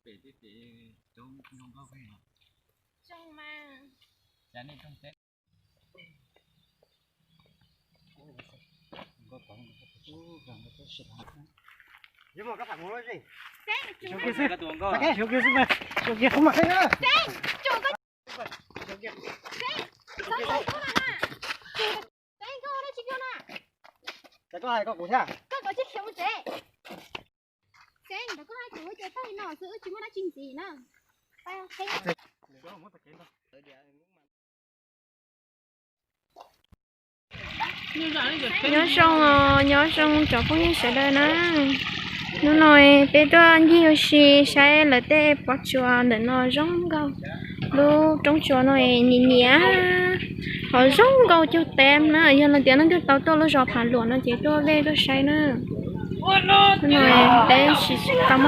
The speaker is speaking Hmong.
Koj hais koj kuv thiab. Koj kov tsis khiav mus tsev. Tsev ntawd koj hais kuv ces tag li no xwb, wb tsis muaj dab tsi ntxiv na. Nyob zoo, nyob zoo cov phooj ywg sawv daws na. Hnub no peb tuaj ncig ua si saib lawv tej pob tsuas ntawm no zoo nkauj. Lub roob tsuas no nyiam nyiam, ho zoo nkauj cuag tes na. Yog tias leej twg tau tuaj lub zos Phav Luam no ces tuaj vej tuaj saib na. Hnub no peb tsis tau muab